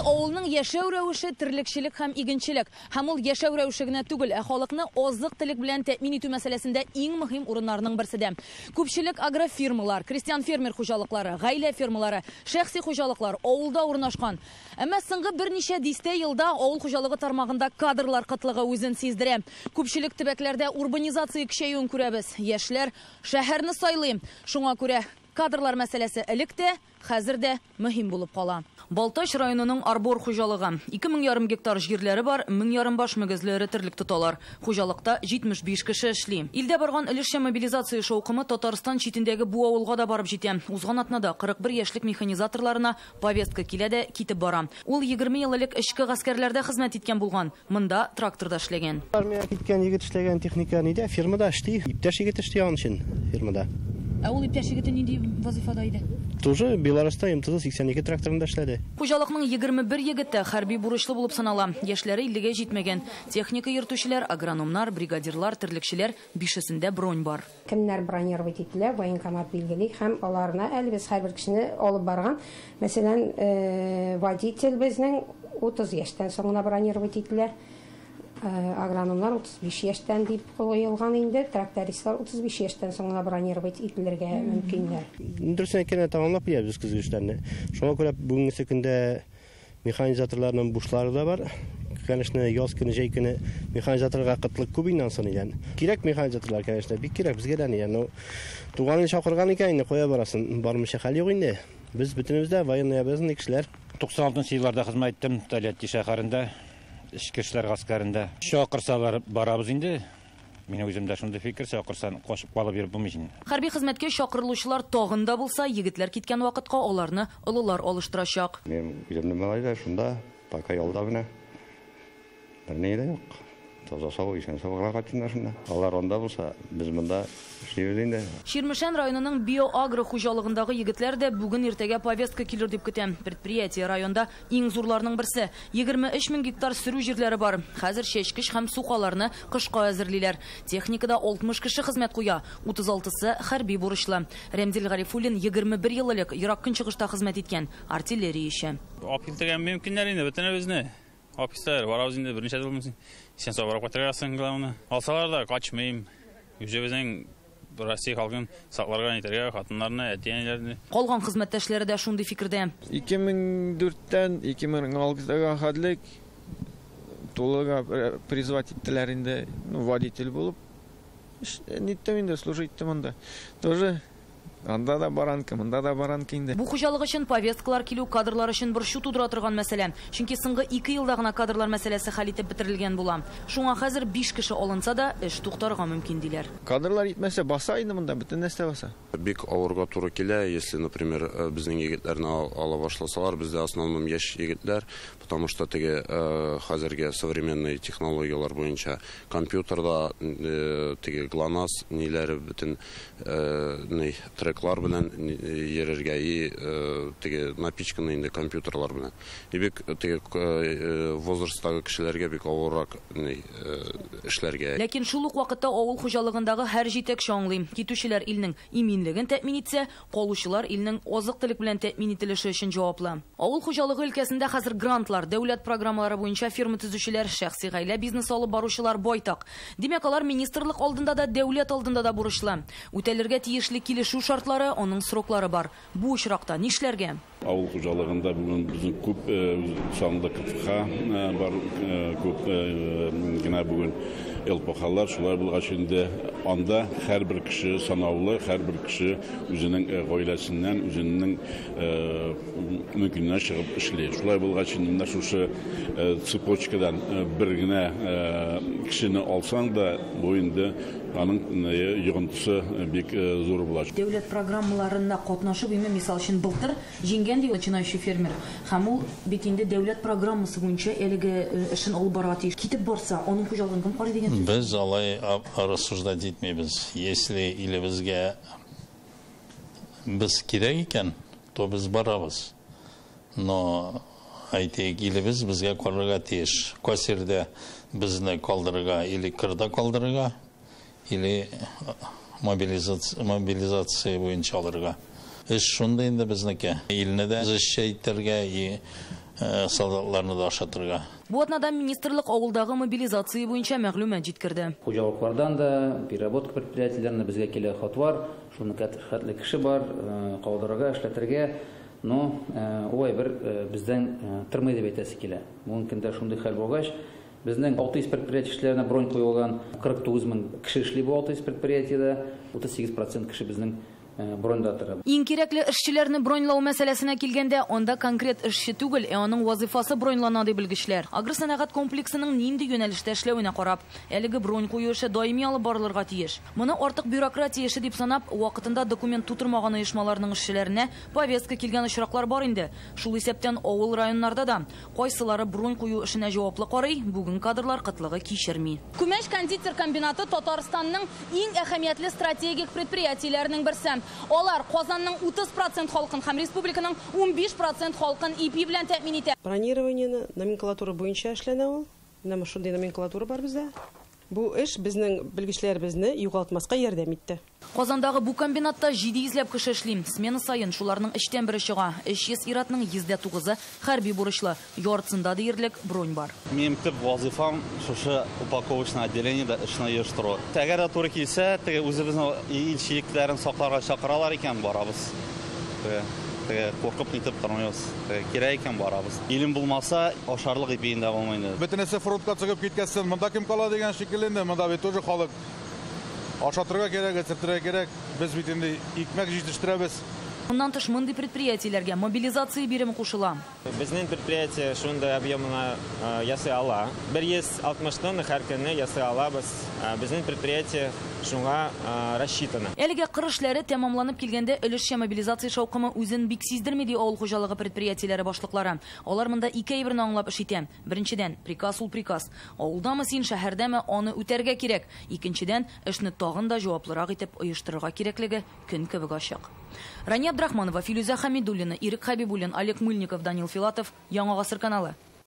Авылның яшәү рәвеше терлекчелек һәм игенчелек. Һәм ул яшәү рәвеше генә түгел, ә халыкны азык-төлек белән тәэмин итү мәсьәләсендә иң мөһим урыннарның берсе дә. Күпчелек агрофирмалар, крестьян-фермер хуҗалыклары, гаилә фермалары, шәхси хуҗалыклар авылда урнашкан. Әмма соңгы берничә дистә елда авыл хуҗалыгы тармагында кадрлар кытлыгы үзен сиздерә. Күпчелек төбәкләрдә урбанизация көчәюен күрәбез. Яшьләр шәһәрне сайлый. Шуңа күрә кадрлар мәсьәләсе элек тә, хәзер дә мөһим булып кала. Балтач районының Арбор хуҗалыгы. 2500 гектар җирләре бар, 1500 баш мөгезле эре терлек тоталар. Хуҗалыкта 75 кеше эшли. Илдә барган өлешчә мобилизация шаукымы Татарстан читендәге бу авылга да барып җитә. Узган атнада 41 яшьлек механизаторларына повестка килә дә китеп бара. Ул 20 ел элек эчке гаскәрләрдә хезмәт иткән булган. Монда тракторда эшләгән. Армиягә киткән егет эшләгән техника нидә? Фирмада эшли. Иптәш егет эшли аның өчен фирмада. Ә ул иптәш егете нинди вазифада иде? Тоже Беларуста МТЗ-82 тракторында эшләде. Хуҗалыкның 21 егете хәрби бурычлы булып санала. Яшьләре 50гә җитмәгән. Техника йөртүчеләр, агрономнар, бригадирлар, терлекчеләр бишесендә бронь бар. Кемнәр бронировать ителә, военкомат билгели һәм аларны әле без һәрбер кешене алып барган. Мәсәлән, водитель безнең 30 яшьтән соң гына бронировать ителә. Агрономнар 35 яшьтән дип куелган инде, трактористлар 35 яшьтән соң гына бронировать ителергә мөмкиннәр. Дөресен әйткәндә, тәмамлап киләбез көзге эшләрне. Шуңа күрә бүгенге көндә механизаторларның бушлары да бар. Конечно, яз көне, җәй көне механизаторга кытлык күп инде ансын икән. Кирәк механизаторлар, конечно, бик кирәк безгә дә ни. Но туганын чакырган икән инде, кая барасың? Бармыйча хәл юк инде. Без бөтенебез дә военный обязанный кешеләр. 96 елларда хезмәт иттем Тольятти шәһәрендә, эчке эшләр гаскәрендә. Чакырсалар барабыз инде. Мин үзем дә шундый фикер, чакырсан качып калып йөреп булмый инде. Хәрби хезмәткә чакырылучылар тагын да булса, егетләр киткән вакытка аларны олылар алыштырачак. Мин үземнең малай да шунда, пока ялда менә. Берни дә юк. Таза сау, исән сау гына кайтсыннар шунда. Алар анда булса, без монда эшлибез инде. Чирмешән районының биоагро хуҗалыгындагы егетләр дә бүген иртәгә повестка килер дип көтә. Предприятие районда иң зурларның берсе. 23 мең гектар сөрү җирләре бар. Хәзер чәчкеч һәм сукаларны кышка әзерлиләр. Техникада 60 кеше хезмәт куя, 36-сы хәрби бурычлы. Рәмзил Гарифуллин 21 ел элек Ерак Көнчыгышта хезмәт иткән артиллерия ише. Алып килтергән мөмкиннәр инде бөтенебезне. Алып барабыз инде берничә ел булмасын. Сен сау барып кайтыргасың, главное. Алсалар да качмыйм. Үзебезнең Россия халкын сакларга нитәргә, хатыннарны, әти-әниләрне. Калган хезмәттәшләре дә шундый фикердә. 2004-тән 2006-га хәтлек тулыга призвать иттеләр инде, ну, водитель булып. Ниттем инде, служить иттем анда. Тоже анда да баранка, монда да баранка инде. Бу хуҗалык өчен повесткалар килү кадрлар өчен борчу тудыра торган мәсьәлә. Чөнки соңгы 2 елда гына кадрлар мәсьәләсе хәл итеп бетерелгән була. Шуңа хәзер 5 кеше алынса да эш туктарга мөмкин диләр. Кадрлар итмәсә баса инде монда, бөтен нәрсә баса. Бик авырга туры килә, если, например, безнең егетләрне ала башласалар, бездә основном яшь егетләр, потому что теге хәзерге современный технологияләр буенча компьютерда теге ГЛОНАСС ниләре бөтен ни треклар белән йөрергә и теге напичканный инде компьютерлар белән. И бик теге возрасттагы кешеләргә бик авыррак ни эшләргә. Ләкин шул ук вакытта авыл хуҗалыгындагы һәр җитәкче аңлый. Китүчеләр илнең иминлеген тәэмин итсә, калучылар илнең азык-төлек белән тәэмин ителеше өчен җаваплы. Авыл хуҗалыгы өлкәсендә хәзер грантлар, дәүләт программалары буенча фирма төзүчеләр, шәхси гаилә бизнесы алып баручылар байтак. Димәк, алар министрлык алдында да, дәүләт алдында да бурычлы. Үтәлергә тиешле килешү шартлары, аның сроклары бар. Бу очракта нишләргә? Авыл хуҗалыгында бүген безнең күп санлы КФХ бар, күп генә бүген ЛПХлар, шулай булгач инде анда һәрбер кеше санаулы, һәрбер кеше үзенең гаиләсеннән, үзенең мөмкинлегеннән чыгып эшли. Шулай булгач инде менә шушы цепочкадан бер генә кешене алсаң да, бу инде аның йогынтысы бик зур була. Дәүләт программаларына катнашып, именно мисал өчен былтыр җиңгән ди начинающий фермер. Һәм ул бит инде дәүләт программасы буенча әлеге эшен алып барырга тиеш. Китеп барса, аның хуҗалыгын кем карый дигән сүз? Без алай рассуждать итмибез. Если илебезгә без кирәк икән, то без барабыз. Но әйтик, илебез безгә карарга тиеш. Кайсы безне калдырырга или кырда калдырырга, или мобилизация буенча алырга. Эш шунда инде безнеке. Илне дә эшчә итәргә, и солдатларны да ашатырга. Бу атнада министрлык авылдагы мобилизация буенча мәгълүмат җиткерде. Хуҗалыклардан да, переработка предприятиеләренә безгә килә хат бар, шуны хәтле кеше бар, калдырырга, эшләтергә. Но ул әйбер бездән тормый дип әйтәсе килә. Бүгенге көндә шундый хәл булгач, безнең 600 предприятие эшләренә бронь куелган, 49 мең кеше эшли бу 600 предприятиедә, 38% кеше безнең броньда тора. Иң кирәкле эшчеләрне броньлау мәсьәләсенә килгәндә, анда конкрет эшче түгел, ә аның вазифасы броньлана ди белгечләр. Агросәнәгать комплексының нинди юнәлештә эшләвенә карап, әлеге бронь кую эше даими алып барылырга тиеш. Моны артык бюрократия эше дип санап, вакытында документ тутырмаган оешмаларның эшчеләренә повестка килгән очраклар бар инде. Шул исәптән авыл районнарда да кайсылары бронь кую эшенә җаваплы карый, бүген кадрлар кытлыгы кичерми. Күмәч кондитер комбинаты Татарстанның иң әһәмиятле стратегик предприятиеләренең берсе. Алар Казанның 30% халкын һәм республиканың 15% халкын ипи белән тәэмин итә. Бронирование номенклатура буенча эшләнә ул. Менә шундый номенклатура бар бездә. Бу эш безнең белгечләребезне югалтмаска ярдәм итте. Казандагы бу комбинатта 700 ләп кеше эшли. Смена саен шуларның өчтән бере чыга. 300 иратның 9%-ы хәрби бурычлы. Яртысында диярлек бронь бар. Минем төп вазифам шушы упаковочный отделениедә эшне оештыру. Әгәр дә туры килсә, теге үзебезнең илчелекләрен сакларга чакыралар икән, барабыз. Теге куркып нитеп тормыйбыз. Теге кирәк икән, барабыз. Илем булмаса, ашарлык ипиен дә булмый инде. Бөтенесе фронтка чыгып киткәнсен, монда кем кала дигән шикелле инде, монда бит тоже халык ашатырга кирәк, эчертергә кирәк. Без бит инде икмәк җитештерәбез. Моннан тыш мондый предприятиеләргә мобилизация биреме кушыла. Безнең предприятие шундый объемына ясый ала. 160 тонна һәр көнне ясый алабыз. Безнең предприятие шуңа рассчитано. Әлегә кыр эшләре тәмамланып килгәндә өлешчә мобилизация шаукымы үзен бик сиздерми ди авыл хуҗалыгы предприятиеләре башлыклары. Алар монда ике әйберне аңлап эш итә. Беренчедән, приказ ул приказ. Авылдамы син, шәһәрдәме, аны үтәргә кирәк. Икенчедән, эшне тагын да җаваплырак итеп оештырырга кирәклеге көн кебек ачык. Рания Абдрахманова, Филүзә Хамидуллина, Ирек Хабибуллин, Олег Мыльников, Данил Филатов, Яңа Гасыр каналы.